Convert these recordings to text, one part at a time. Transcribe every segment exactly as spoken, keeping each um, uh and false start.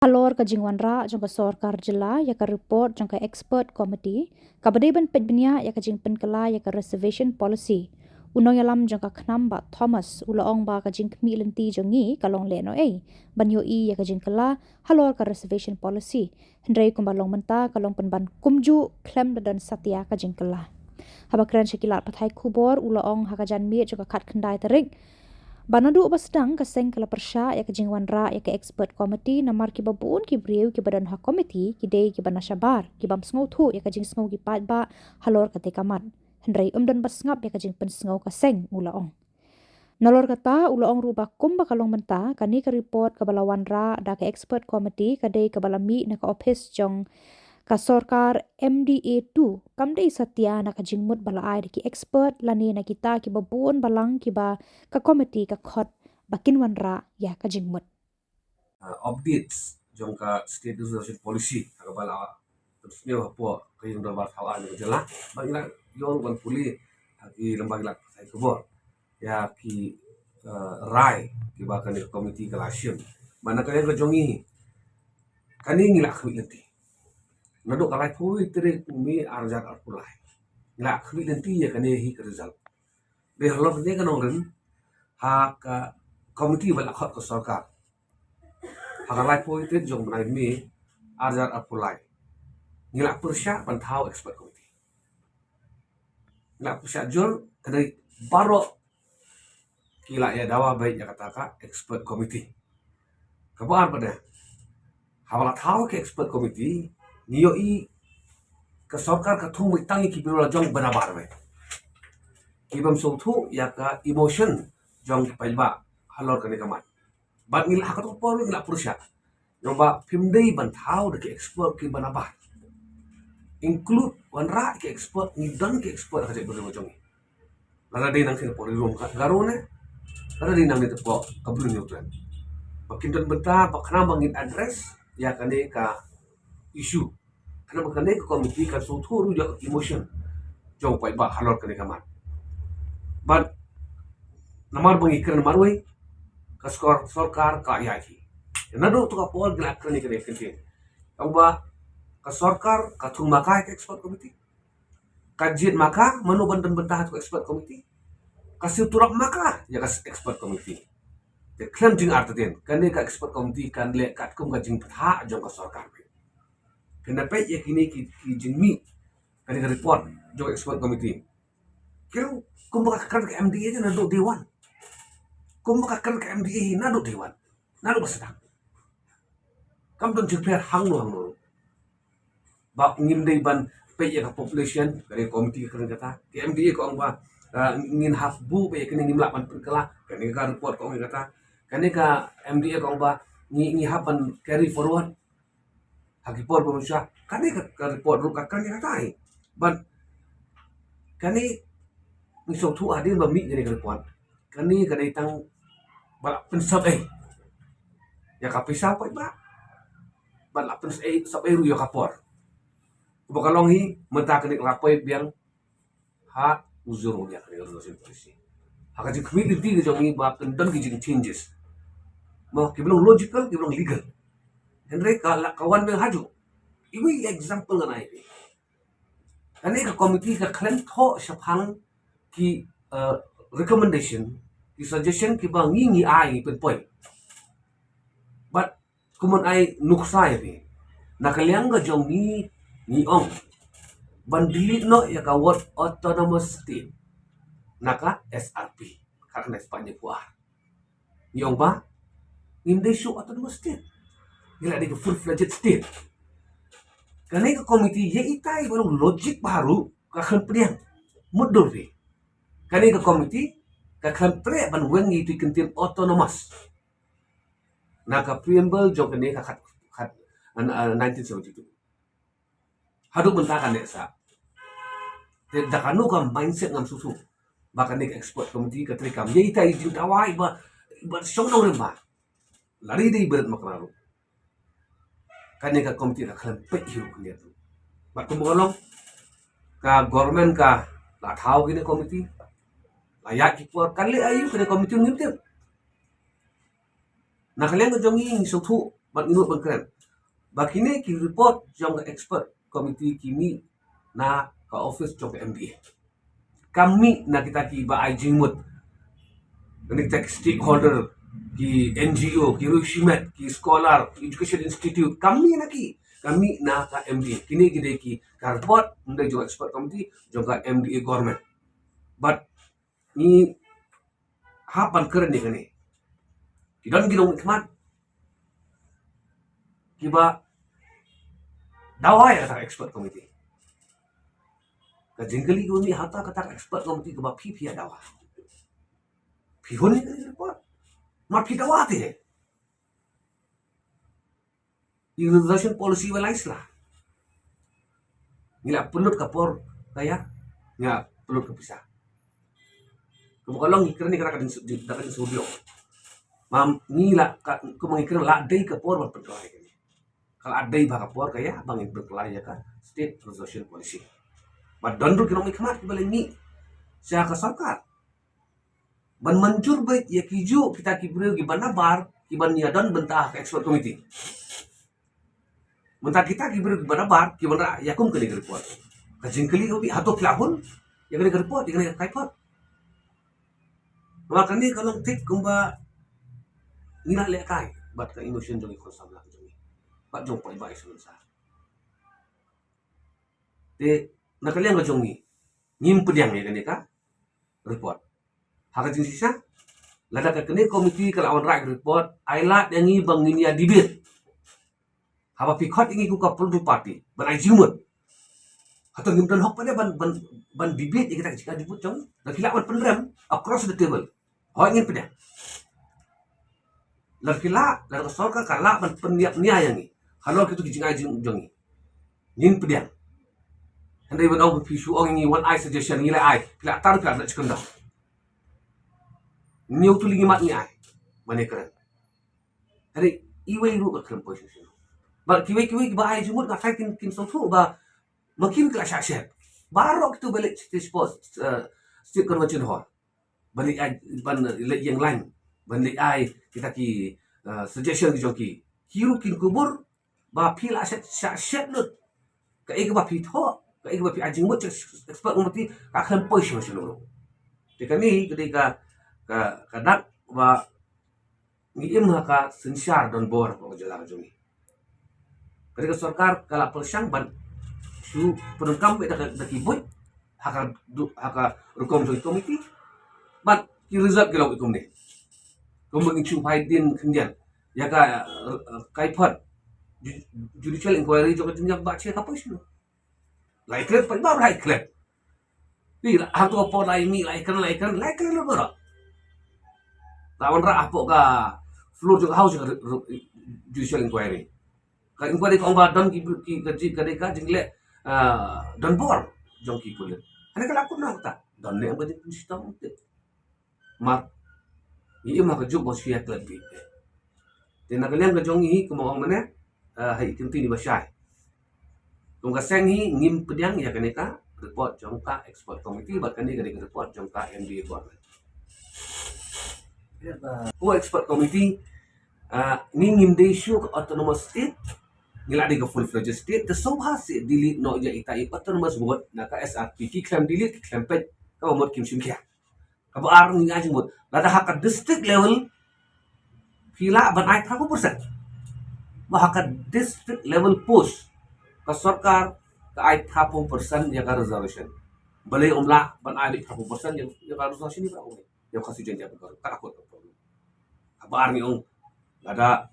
Halor ka jingwanrah jong ka sorkar jylla ïa ka report jong ka expert committee kaba dei ban peit bniah ïa ka jingpynkylla ïa ka reservation policy, u nongïalam jong ka KHNAM Bah Thomas u la ong ba ka jingkhmih lynti jong ngi ka long lehnohei ban ïohi ïa ka jingkylla halor ka reservation policy, hynrei kumba long mynta ka long pynban kumjuh khlem da don satia ka jingkylla. Haba kren sha ki lad pathai khubor u la ong ha ka janmiet jong ka khatkhyndai tarik ba naduh ba sdang ka seng ka la pyrshah ïa ka jingwanrah ïa ka expert committee namar kiba bun ki briew kiba don ha committee ki dei kiba na shabar ki bym sngewthuh ïa ka jingsngew ki paidbah halor katei ka mat. Hynrei ym don ba sngap ïa ka jingpynsngew ka seng, u la ong. Nalor kata u la ong ruh ba kumba ka long mynta kane ka report kaba la wanrah da ka expert committee ka dei kaba la mih na ka ophis jong ka sorkar MDA two, kam dei satia na ka jingmut ba la ai da ki expert lane na kita kiba bun balang kiba ka committee ka khot ba kin wanrah ïa ka jingmut. Uh, updates jong ka State Reservation Policy ha kaba la pynsngew hapoh ka Ïing Dorbar Thaw Aiñ ka jylla, ba ngi la ïoh ban pule ha ki lem ba ngi la pathai khubor ïa ki, uh, rai kiba kane ka committee ka la shim. Ba na ka liang ka jong ngi, kane ngi la khmih lynti naduh ka laiphew tarik May arhajar arphew lai. Ngi la khmih lynti ïa kane hi ka result. Dei halor kane ka nongrim ha ka committee ba la khot ka sorkar ha ka laiphew tarik jong u bnai May arhajar arphew lai, ngi la pyrshah ban thaw expert committee. Ngi la pyrshah jur, ka dei baroh ki la ïa dawa beit ïa kata ka expert committee. Kaba ar pat, haba la thaw ka expert committee, ngi ïohi ka sorkar ka thung beit tang ïa ki briew la jong ba nabar beit, ki bym sngewthuh ïa ka emotion jong ki paidbah halor kane ka mat. Bad ngi la, ha kato ka por ngi la pyrshah ong ba phim dei ban thaw da ki expert kiba nabar. Include, wanrah ki expert, ngi don ki expert ha ka jaitbynriew ka jong ngi. Lada dei nangta na pdeng ri lum Garo ne, lada dei nangta na pdeng ka Blue Newton, ba kin don bynta, ba khnang ba ngin address ïa kane ka issue. Khnang ba kane ka committee kan sngewthuh ruh ïa ka emotion jong u paidbah halor kane ka mat. Bad namar ba ngi kren marwei, ka sor-, sorkar ka ïaid hi. Naduh kato ka por ngi la kren ïa kane ka ktien, ong ba ka sorkar ka thung ma ka ïa ka expert committee, ka jied ma ka mano ban don bynta ha kato ka expert committee, ka siew turap ma ka ïa ka expert committee. Te khlem jingartatien, kane ka expert committee kan leh katkum ka jingpynthah jong ka sorkar. Phin da peit ïa kine ki, ki jingmih, kane ka report jong ka expert committee, ki ruh kumba ka kren ka MDA hi naduh day one. Kumba ka kren ka MDA hi naduh day one, naduh ba sdang. Kam don jingpher hangno hangno ruh. Ba ngim dei ban peit ïa ka population, ka dei ka committee ka kren kata. Ka MDA ka ong ba, ah, ngin hap buh beit ïa kine, ngim lah ban pynkylla, kane ka report ka ong ïa kata. Kane ka MDA ka ong ba ngi, ngi hap ban carry forward ha ki por ba mynshwa. Kane ka, ka report ruh ka kren ïa kata hi. Bad kane ngi sngewthuh hadien ba mih kane ka report, kane ka dei tang ba la pynsep ei ïa ka pisa paidbah, bad la pynsep ei, sep ei ruh ïa ka por. Kumba ka long hi mynta kane ka la poi biang ha u jurong ïa kane ka resolution policy. Ha ka jingkhmih lynti ka jong ngi ba kan don ki jing changes, mo, kiba long logical, kiba long legal. Hynrei ka la ka wan biang hajuh. Iwei i example ngan ai phi. Kane ka committee ka khlem thoh shaphang ki, eh, recommendation, ki suggestion kiba ngi ngi ai, ngi pynpoi. Bad kumno ai nuksa ïa phi, na ka liang ka jong ngi, ngi ong ban delete noh ïa ka word autonomous state na ka SRP, ka kane spah hynñiewphew ar. Ngi ong ba ngim dei shuh autonomous state, ngi la dei ka full fledged state. Kane ka committee ïa itai ba long logic baroh ka khlem pdiang. Mutdur phi, kane ka committee ka khlem treh ban weng ïa itu i kyntien autonomous na ka preamble jong kane ka khat, khat, an, an, nineteen seventy-two. Haduh mynta ka neh sah. Te da kano ka mindset ngam sngewthuh ba kane ka expert committee ka trei kam ïa itai i jingdawa iba, iba shong nongrim ba lari dei bret makna ruh. Kane ka committee ka khlem peit hi ruh kane ruh. Bad kumba ka long, ka government ka la thaw kane committee, la ïaid ki por, kan leh aïu kane committee ngim tip. Na ka liang ka jong ngi, ngi sngewthuh Bad ngi mut ban kren ba kine ki report jong ka expert committee ki mih na ka office jong ka M D A. Kam mih na kita ki ba ai jingmut, na kita ki stakeholder, ki N G O, ki riew shimet, ki scholar, ki education institute. Kam mih na ki, kam mih na ka M D A. Kine ki dei ki ka report, ym dei jong ka expert committee, jong ka M D A government. Bad ngi hap ban kren ïa kane. Ki don ki nongmihkhmat kiba dawa ïa kata ka expert committee. Ka jingkylli kiba mih, hangta kata ka expert committee kaba phi phi ïa dawa? Phi hun ïa kane ka report? Ma phi dawa te? Ïa ka reservation policy ba lai sla ngi la pynlut ka por ka ïa, ngi la pynlut ka pisa. Kumba ka long ngi kren ïa kata ka ding, da ka ding sngewbha. Mam ngi la ka, kumba ngi kren la dei ka por ban pynkylla ïa kane. Ka la dei ba ka por ka ïa ba ngin pynkylla ïa ka state reservation policy. Ba don ruh ki nongmihkhmat kiba la mih sha ka sorkar ban mynjur beit ïa ki juh kita ki briew kiba nabar kiban ïa don bynta ha ka expert committee. Mynta kita ki briew kiba nabar kiban rah ïa kum kane ka report. Ka jingkylli ka mih, hato phi la hun ïa kane ka report, ïa kane ka kaipot? Namar kane ka long thik kumba ngi la lehkai bad ka emotion jong ki khun samla jong ngi bad jong paidbah Ïew Sar. Te na ka liang ka jong ngi, ngim pdiang ïa kane ka report. Ha ka jingshisha, lada ka kane committee ka la wanrah ka report, ai lad ïa ngi ba ngin ïa debate. Haba phi khot ïa ngi kum ka political party ban ai jingmut, hato ngim don hok pat de ban, ban, ban debate ïa kita ki jingmut jong ngi? Lada phi lah ban pynrem across the table, hooid ngin pdiang. Lada phi lah, lada ka sorkar ka lah ban pynïap nia ïa ngi halor kito ki jingai jingmut jong ngi, ngin pdiang. Hynrei ban ong phi shu ong ïa ngi, wan ai suggestion, ngi la ai, phi la tar, phi la shim kyndoh. Ñiew tylli ngi mat ngi ai ban ïakren. Hynrei iwei ruh ka khlem poi sha shuh. Bad kiwei kiwei kiba ai jingmut nga tharai kin, kin sngewthuh ba ma kin ki la shah shet. Baroh kito ba leit stage four, eh, State Convention Hall ban leit ai, ban leit ïeng line, ban leit ai kita ki, eh, suggestion ki jong ki, ki ruh kin kubur ba phi la shet, shah shet lut. Kaei kaba phi thoh, kaei kaba phi ai jingmut sha expert committee ka khlem poi sha shuh ruh. Te kane ka dei ka, ka, ka dak ba ngi im ha ka synshar donbor ha ka jylla ka jong ngi. Ka dei ka sorkar ka la pyrshang ban shu pyndonkam beit da ka, da ki buit ha ka du-, ha ka rukom jong ki committee. Bad ki result ki long kumne. Kumba ngin shu phai dien khyndiat ïa ka, eh, kaipot ju-, judicial inquiry jong ka jingïap ba che ka poi sha. Lai klet, pynbor lai klet. Ni la, hangto ka por lai mih, lai kren, lai kren, lai kren la baroh. La wanrah hapoh ka floor jong ka House ka re-, re-, judicial inquiry. Ka inquiry ka ong ba don ki, ki, ka ji-, ka dei ka jingleh, ah, donbor jong ki pulit. Hynrei ka la kut noh kata. Don ne em ka jingshitom te. Mar ngi im ha ka juk ba shu ïa klet beit. Te na ka liang ka jong ngi hi kumba ong mynne, eh, ha i kynti ni ba shai, kum ka seng hi ngim pdiang ïa kane ka report jong ka expert committee bad kane ka dei ka report jong ka M D A government. Ko expert committee, eh, ngi ngim dei shuh ka autonomous state, ngi la dei ka full fledged state, te sngewbha seh delete noh ïa ita i autonomous ward na ka S R P, ki khlem delete, ki khlem peit, kaba mut kim shim khia. Kaba ar ngi ai jingmut. Lada ha ka district level phi lah ban ai phra phew percent. Ba ha ka district level post ka sorkar ka ai phra phew percent ïa ka reservation. Balei ym lah ban ai phra phew percent ïa, ïa ka reservation ïa ka, ïa ka Khasi Jaiñtia ka, ka, ka, ka, kaba ar ngi ong, lada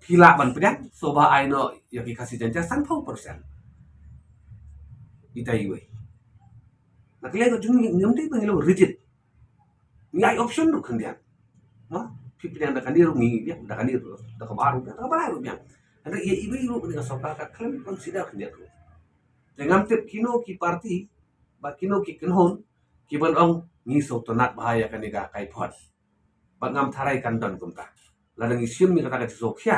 phi lah ban pdiang, sngewbha ai noh ïa ki Khasi Jaiñtia sanphew percent. Ita iwei. Na ka liang ka jong ngi ngim dei ba ngi long rigid. Ngi ai option ruh khyndiat. Ma, phi pdiang da kane ruh ngi biang, da kane ruh, da kaba ar ruh biang, da kaba lai ruh biang. Hynrei ïa iwei ruh kane ka sorkar ka khlem consider khyndiat ruh. Te ngam tip kino ki party bad kino ki kynhun kiban ong ngi sngewtynnat bha ïa kane ka kaipot. Bad ngam tharai kan don kumta. Lada ngi shim ïa kata ka jingsngewkhia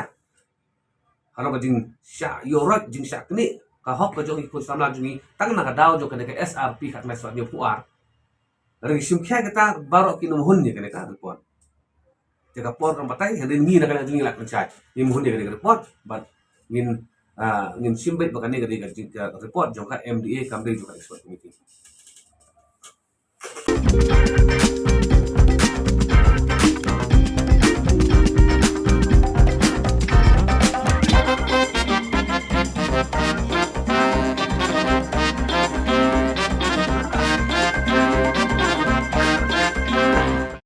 halor ka jingshah ïoh rot, jingshah knieh ka hok ka jong ki khun samla jong ngi tang na ka daw jong kane ka S R P khatkhyndai spah hynñiewphew ar. Lada ngi shim khia kita baroh kin ym hun ïa kane ka report. Te ka por kan batai, hadien ngi na ka liang jong ngi la kren shai. Ngin move on ïa ka report, bad ngin, ah, ngin shim beit ba kane ka dei ka jing ka report jong ka M D A kam dei jong ka expert committee.